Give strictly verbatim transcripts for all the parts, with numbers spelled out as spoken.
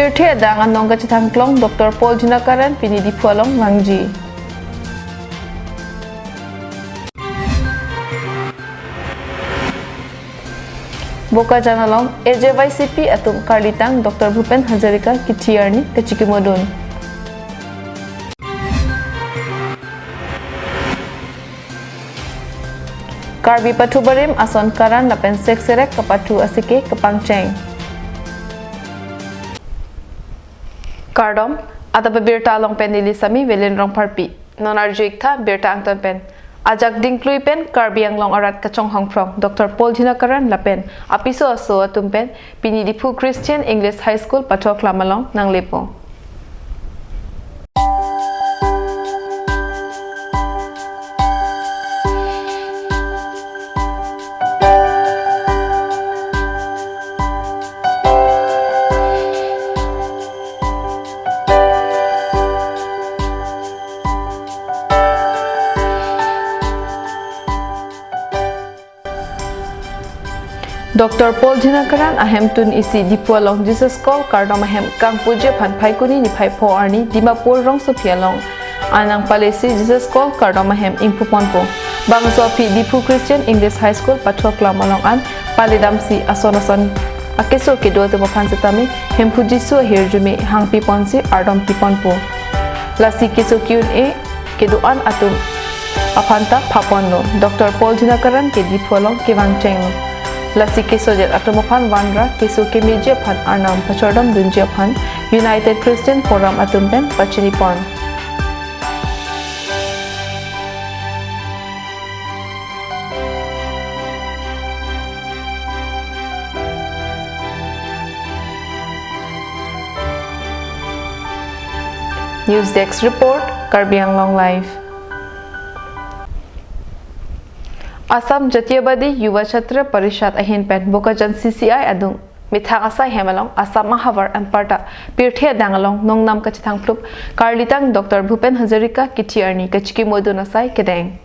Pirthe adang anong kachethang klong Doctor Paul Dinakaran pini Diphu along vangji. Bokajan along A J Y C P atum karlitang Doctor Bhupen Hazarika kithi arni kachikimodun. Karbi pathu barim ason karan lapen sekserek kapathu asike kapangcheng. Kardom, adap abirta along pen neli Sami Velen Rongpharpi. Non arju-ik tha birta angton pen. Ajak dingklui pen Karbi Anglong arat kachonghong phrong Doctor Paul Dinakaran lapen apiso aso atum pen pini Diphu Christian English High School pathoklam along nanglepo. Doctor Paul Dinakaran ahemtun isi Diphu along Jesus Call kardom ahem kangpuji aphan Phaikuni niphai pho arni Dimapur rongsopi along anang palesi Jesus Call kardom ahem ingpuponpo. Bangso aphi Diphu Christian English High School pathoklam along an paledamsi ason ason akeso kedo atum aphan setame Hemphu Jisu ahirjume hangpiponsi ardom piponpo. Lasi keso ki-un-e kedo-an atum aphanta phaponlo. Doctor Paul Dinakaran ke Diphu along kevangchenglo. Lasi kesodet atum aphan vanra keso kemeji aphan arnam pachardom dunji aphan United Christian Forum atum pen pachinipon. News Desk Report, Karbi Anglong Live. Assam Jatiyabadi Yuva Chhatra Parishad ahin pen Bokajan C C I adung methang asai hem along Assam ahavar anparta pirthe adang along nongnam kachethang phlup karlitang Doctor Bhupen Hazarika kithi arni kachikimodun asai kedeng.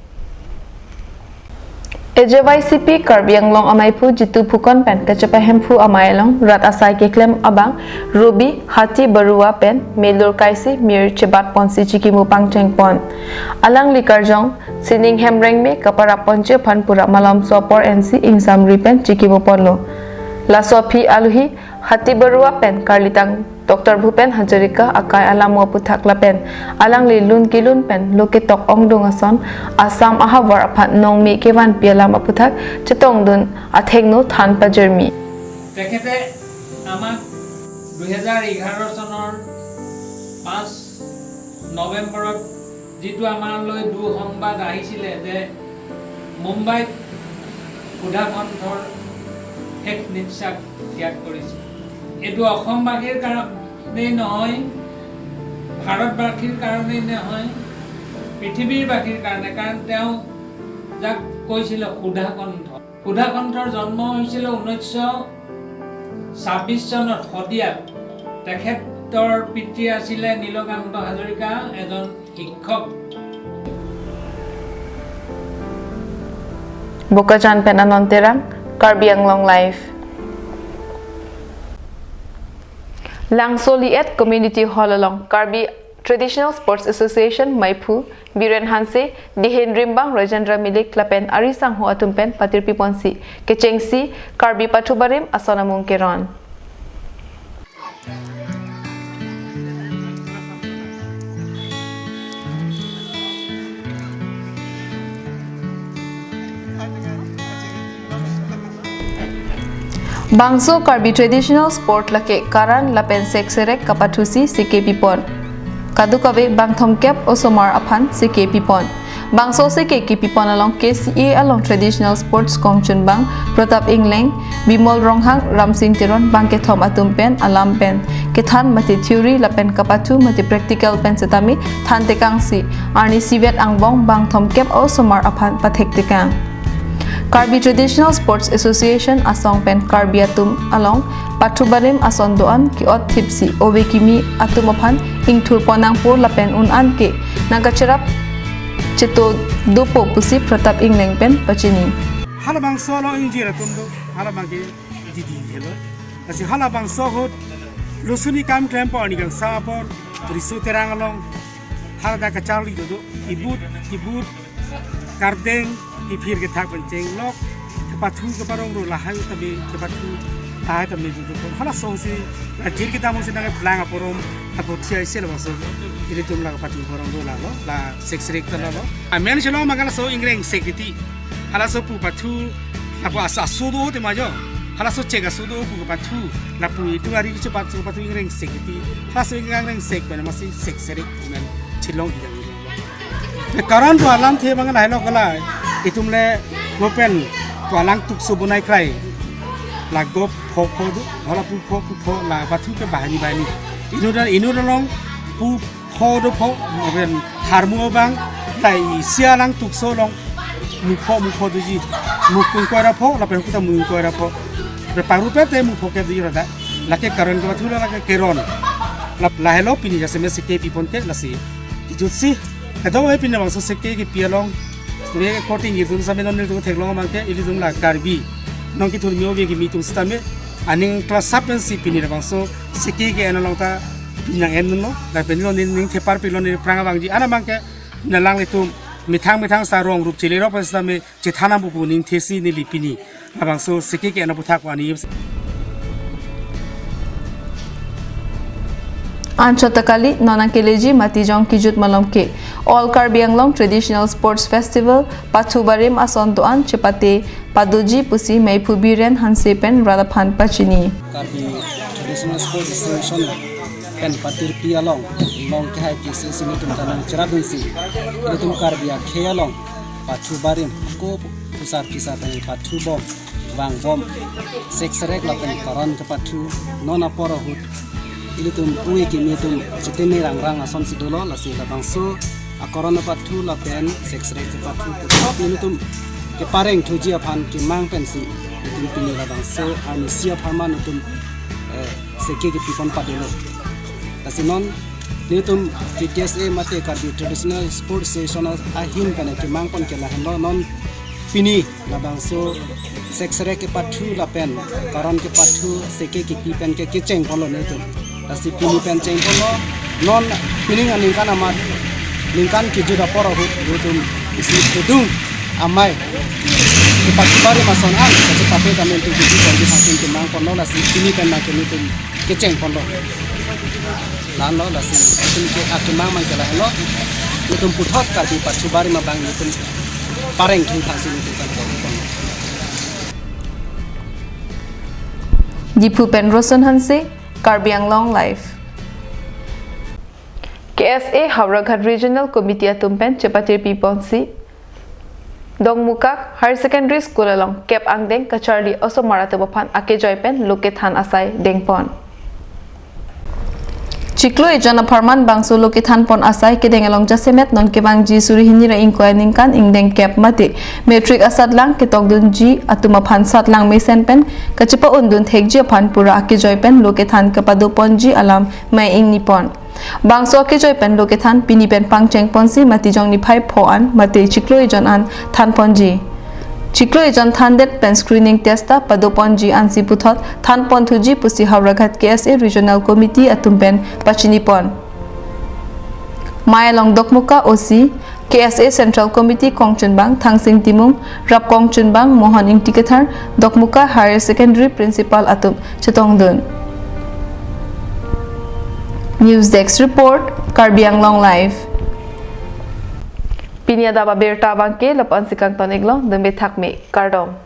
A J Y C P Karbi Anglong amaiphu Jitu Phukan pen kachepa Hemphu amei along rat asai keklem abang Ruby Hati Barua pen melur kaisi mir chebatponsi chikimu pangchengpon. Alangli karjong sining hem rengme kaparaponji aphan pura malomso apor ensi ingsamri pen chikimuponlo. Laso aphi aluhi Hati Barua pen karlitang Doctor Bhupen Hazarika akai alamo aputhak lapen alangli lun kelun pen lo ketok ongdung ason Assam ahavar aphan nongme kevanpi alam aputhak chetongdun athengno than pajirmi. তেখেতে আমাক দুহেজাৰ এঘাৰ চনৰ পাঁচ নৱেম্বৰত যিটো আমালৈ দুঃসংবাদ আহিছিলে যে মুম্বাইত সুধাকণ্ঠৰ শেষ নিশ্বাস ত্যাগ কৰিছে। এইটো অসমবাসীৰ কাৰণেই নহয়, ভাৰতবাসীৰ কাৰণেই নহয়, পৃথিৱীৰবাসীৰ কাৰণে, কাৰণ তেওঁ যাক কৈছিলে সুধাকণ্ঠ। সুধাকণ্ঠৰ জন্ম হৈছিলে ঊনৈছশ ছাব্বিছ চনত শদিয়াত। তেখেতৰ পিতৃ আছিলে নীলকান্ত হাজৰিকা, এজন শিক্ষক। Bokajan pen Anon Terang, Karbi Anglong Live. Langso Liet Community Hall along Karbi Traditional Sports Association maiphu Biren Hanse, Dihen Rimbang, Rajendra Milik lapen ari sangho atum pen patirpiponsi kechengsi Karbi pathu barim ason amung keron. Bangso Karbi traditional sport lake karan lapen sekserek kapathusi seke pipon. Kadokave bangthomkep osomar aphan seke pipon. Bangso seke kepipon along K C A along traditional sports kongchunbang Pratap Engleng, Bimol Ronghang, Ramsing Teron bangkethom atum pen alam pen kethan mate theory lapen kapathu mate practical pen setame thantekangsi arni isivet angbong bangthomkep osomar aphan pathektekang. Karbi Traditional Sports Association asong pen Karbi atum along pathu barim ason do-an ke-ot thipsi ove kimi atum aphan ingthurpon nangpo lapen un-an ke nangkacherap cheto dopo pusi Pratap Engleng pen pachini. Halabangso along ingjir atum do, halabangke didi helo. Lasi halabangso ahut Lusuni kam klempo arni kangsam apor, Riso Terang along, haladak kacharli dodo, kibut, kibut, kardeng, kiphir kethak pen chenglok, kepathu keparong ro lahai tame, kepathu lahai tame dodo pon. Halaso si, la jir kita mo si nang plang aporom, ako thia isi labangso, ilitum la kepathu parong ro lalo, la seksrek ta lalo. Amen silo mangala so ingreng sekiti. Halaso pu pathu, lapu asa sudo te majo. Halaso chek asudo pu pathu, lapu itu ari kechepat so pathu ingreng sekiti. Halaso ingreng sek pen masi seksrek men chilong idang idang. Pe karan pu alamthe mangan hai lo kala. Itum le mo pen pu alang tukso bonai krai. Lago pho pho do, hala pu pho pu pho la pathu ke bahani bahani. Inut dan inut along pu pho do pho, mo pen harmu abang, tai isi alang tukso along, mu pho mu pho doji, mu kung koi ra pho, lapen kuta mu koi ra pho. Pe paru pe te mu pho ke doji rada. Lake karan kepathula lake keron. La, lahelo pini jase me seke pipon ke lasi. Kijut si. Kadokave pini bangso seke kepi along. Suri koting itum sami non nelitum theklong abang ke ilitum la Karbi. Nong kithur mio be kimi tum sitame. Aning kelasap pensi pini labangso seke ke-en along ta pini nang-en lo. Lapen lo ning, ning thepar pilo ning phrang abangji. Ana abang ke nalanglitum methang methang sa rong rup chele rok pen sitame chethan abubu ning thesi neli pini labangso seke ke-en aputhak wani. Anchot ta kali, non nangkeleji Matijong kijut malom ke All Karbi Anglong Traditional Sports Festival pathu barim ason do-an chepate padoji pusi Meiphu Biren Hanse pen rat aphan pachini. Karbi Traditional Sports Association pen patirpi along, long kehai K C S A nelitum ta nangcherap dunsi, nelitum Karbi akhei along pathu barim, ko pusar kisa tani pathu bom, vang bom, seksrek lapen karan kepathu, non apor ahut ilitum ui kimi atum chitini rangrang ason si dolo, lasi labangso akaran kepathu lapen seksrek kepathu puthot ilitum kepareng thuji aphan kemang pensi itum pini labangso arnisi apharman itum, eh, seke kepipon padelo. Lasi non nelitum K T S A mate Karbi Traditional Sports Association ahin pen kemang pon ke lahenlo, non pini labangso seksrek kepathu lapen karan kepathu seke kepi pen ke kecheng ponlo nelitum. Lasi pini pen cheng ponlo, non pining aningkan amat ningkan kijut apor ahut nelitum isi kedung amei kepathu barim ason an kachepate kami untuk kijut ponji hakim kemang ponlo, lasi pini pen na ke nelitum kecheng ponlo. Lahenlo lasi itum ke akemang mang ke lahenlo. Itum puthot Karbi pathu barim abang itum pareng thu thangsi itum kan ponlo. Diphu pen Roson Hanse, Karbi Anglong Live. K S A Howraghat Regional Committee atum pen chepatirpi ponsi Dokmoka Higher Secondary School along kep angdeng kacharli osomar atum aphan akejoi pen lo kethan asai dengpon. Chiklo ejon apharman bangso lo kethan pon asai kedeng along jasemet non kevangji suri hini ra ingkoi aningkan ingdeng kep mate matric asatlang ketokdunji atum aphan satlang mesen pen kachepa-undun thekji aphan pura akejoi pen lo kethan kepado ponji alam mei ingni pon. Bangso akejoi pen lo kethan pini pen pangcheng ponsi Matijong niphai pho an mate chiklo ejon an than ponji. Chiklo ejon thandet pen screening test ta pado ponji ansi puthot than pon thuji pusi Howraghat K S A Regional Committee atum pen pachini pon. Mei along Dokmoka O C, K S A Central Committee kongchunbang Thangsing Timung, rap kongchunbang Mohon Ingti Kathar, Dokmoka Higher Secondary Principal atum chetongdun. News Desk Report, Karbi Anglong Live. Pini adap abirta abangke lapu-an si kangton iklo, dengbe thakme, kardom.